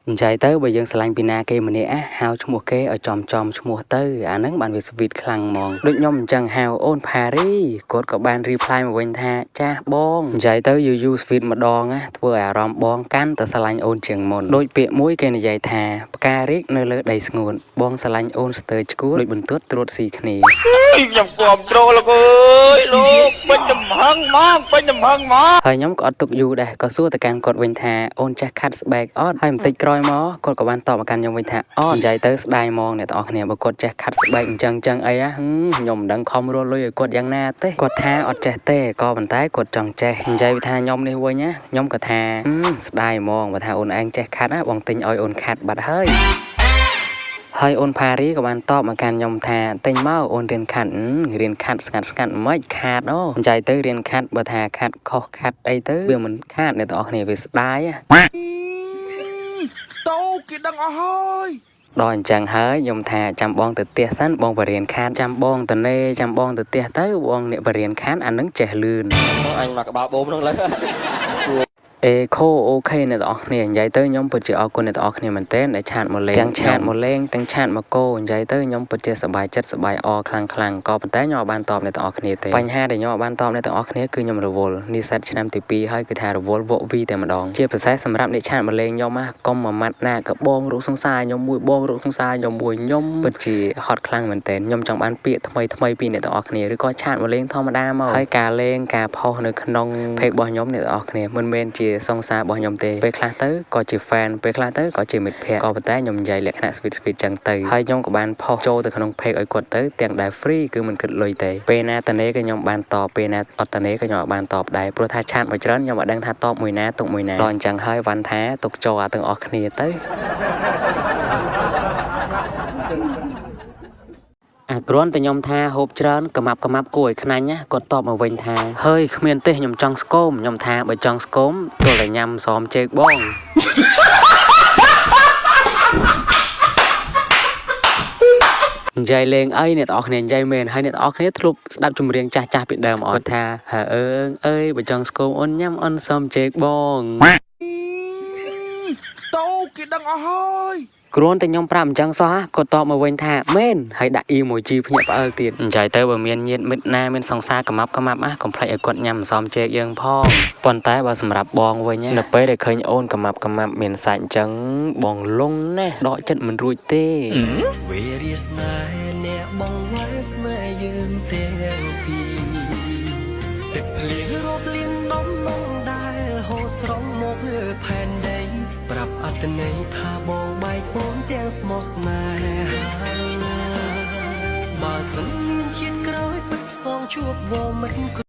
និយាយទៅបើយើងស្រឡាញ់ពីណាគេម្នាក់ហៅឈ្មោះគេឲ្យចំចំឈ្មោះទៅអាហ្នឹងបានវា sweet ខ្លាំងហ្មងដូចខ្ញុំអញ្ចឹងហៅអូនផារីគាត់ក៏បាន reply មកវិញថាចាស់បងនិយាយទៅយូរយូរ sweet ម្ដងណាធ្វើឲ្យអារម្មណ៍បងកាន់តែស្រឡាញ់អូនជាងមុនដូចពាក្យមួយគេនិយាយថាផ្ការីកនៅលើដីស្ងួនបងស្រឡាញ់អូនស្ទើរឆ្កួតដូចបន្ទាត់ត្រួតស៊ីគ្នា ខ្ញុំគាំទ្រលោកអើយលោកពេញទំហឹងហ្មងពេញទំហឹងហ្មង ហើយខ្ញុំក៏អត់ទុកយូរដែរក៏សួរទៅកាន់គាត់វិញថាអូនចេះខាត់ស្បែកអត់ហើយបន្តិចក្រោយមកគាត់ក៏បានតបមកកាន់ខ្ញុំវិញថាអត់និយាយទៅស្ដាយហ្មងអ្នកទាំងអស់គ្នាបើគាត់ចេះខាត់ស្បែកអញ្ចឹងចឹងអីខ្ញុំមិនដឹងខំរស់លុយឲ្យគាត់យ៉ាងណាទេគាត់ថាអត់ចេះទេក៏ប៉ុន្តែគាត់ចង់ចេះនិយាយថាខ្ញុំនេះវិញណាខ្ញុំក៏ថាស្ដាយហ្មងបើថាអូនឯងចេះខាត់ណាបងទិញឲ្យអូនខាត់បាត់ហើយហើយអូនផារីក៏បានតបមកកាន់ខ្ញុំថាទិញមកអូនរៀនខាត់រៀនខាត់ស្ងាត់ស្ងាត់មិនខាតអូនិយាយទៅរៀនខាត់បើថាខាត់ខុសខាត់អីទៅវាមិនខាតអ្នកទាំងអស់គ្នាវាស្ដាយ តោគេដឹងអស់ហើយ ដល់អញ្ចឹងហើយខ្ញុំថាចាំបងទៅផ្ទះសិនបងបរៀនខាតចាំបងតនេចាំបងទៅផ្ទះទៅបងអ្នកបរៀនខាតអានឹងចេះលឿន អញមកក្បាលបូមហ្នឹងលើ អេខូ OK អ្នកទាំងអស់គ្នានិយាយទៅខ្ញុំពិតជាអរគុណអ្នកទាំងអស់គ្នាមែនទែនដែល chat មកលេងទាំង chat មកលេងទាំង chat មកកោនិយាយទៅខ្ញុំពិតជាសប្បាយចិត្តសប្បាយអខ្លាំងខ្លាំងក៏ប៉ុន្តែខ្ញុំអត់បានតបអ្នកទាំងអស់គ្នាទេបញ្ហាដែលខ្ញុំអត់បានតបអ្នកទាំងអស់គ្នាគឺខ្ញុំរវល់និស្សិតឆ្នាំទី2ហើយគឺថារវល់វក់វីតែម្ដងជាពិសេសសម្រាប់អ្នក chat មកលេងខ្ញុំណាកុំមួយម៉ាត់ណាក៏បងរកសង្សារខ្ញុំមួយបងរកសង្សារខ្ញុំមួយខ្ញុំពិតជាហត់ខ្លាំងមែនទែនខ្ញុំចង់បានពាក្យថ្មីថ្មីពីអ្នកទាំងអស់គ្នាឬក៏ chat មកលេងធម្មតាមកហើយការលេងការផុសនៅក្នុង page របស់ខ្ញុំអ្នកទាំងអស់គ្នាមិនមែនជាសង្សាររបស់ខ្ញុំទេពេលខ្លះទៅក៏ជា fan ពេលខ្លះទៅក៏ជាមិត្តភ័ក្តិក៏ប៉ុន្តែខ្ញុំនិយាយលក្ខណៈ sweet sweet ចឹងទៅហើយខ្ញុំក៏បានផុសចូលទៅក្នុង page ឲ្យគាត់ទៅទាំងដែល free គឺមិនគិតលុយទេពេលណាតនេក៏ខ្ញុំបានតបពេលណាអត់តនេក៏ខ្ញុំអត់បានតបដែរព្រោះថា chat មកច្រើនខ្ញុំអត់ដឹងថាតបមួយណាទុកមួយណាដល់អញ្ចឹងហើយវ៉ាន់ថាទុកចូលអាទាំងអស់គ្នាទៅអាគ្រាន់តែខ្ញុំថាហូបច្រើនកម៉ាប់កម៉ាប់គួរឲ្យខ្នាញ់ណាគាត់តបមកវិញថាហើយគ្មានទេខ្ញុំចង់ស្គមខ្ញុំថាបើចង់ស្គមទល់តែញ៉ាំស្រោមចេកបងនិយាយលេងអីអ្នកទាំងអស់គ្នានិយាយមែនហើយអ្នកទាំងអស់គ្នាធ្លាប់ស្ដាប់ចម្រៀងចាស់ចាស់ពីដើមអត់ថាហើអើងអើយបើចង់ស្គមអូនញ៉ាំអន់សមចេកបង តោគេដឹងអស់ហើយ គ្រាន់តែខ្ញុំប្រាប់អញ្ចឹងសោះគាត់តបមកវិញថាមែនហើយដាក់ emoji ភ្ញាក់ផ្អើលទៀតនិយាយទៅបើមានញាតិមិត្តណាមានសង្សារកម៉ាប់កម៉ាប់ណាកុំភ្លេចឲ្យគាត់ញ៉ាំអន្សមចេកយើងផងប៉ុន្តែបើសម្រាប់បងវិញនៅពេលដែលឃើញអូនកម៉ាប់កម៉ាប់មានសាច់អញ្ចឹងបងលងណាស់ដកចិត្តមិនរួចទេ វេរាស្នេហ៍អ្នកបងវ៉ែស្នេហ៍យើងទាំងពីរទឹកភ្លៀងរាប់លានដំណងដែលហូរស្រង់មកលើផែនដីប្រាប់អត្តន័យថាបងបែកអូនទាំងស្មោះស្នេហាបើសិនមានជាតិក្រោយពិតផ្សងជួបវមិត្ត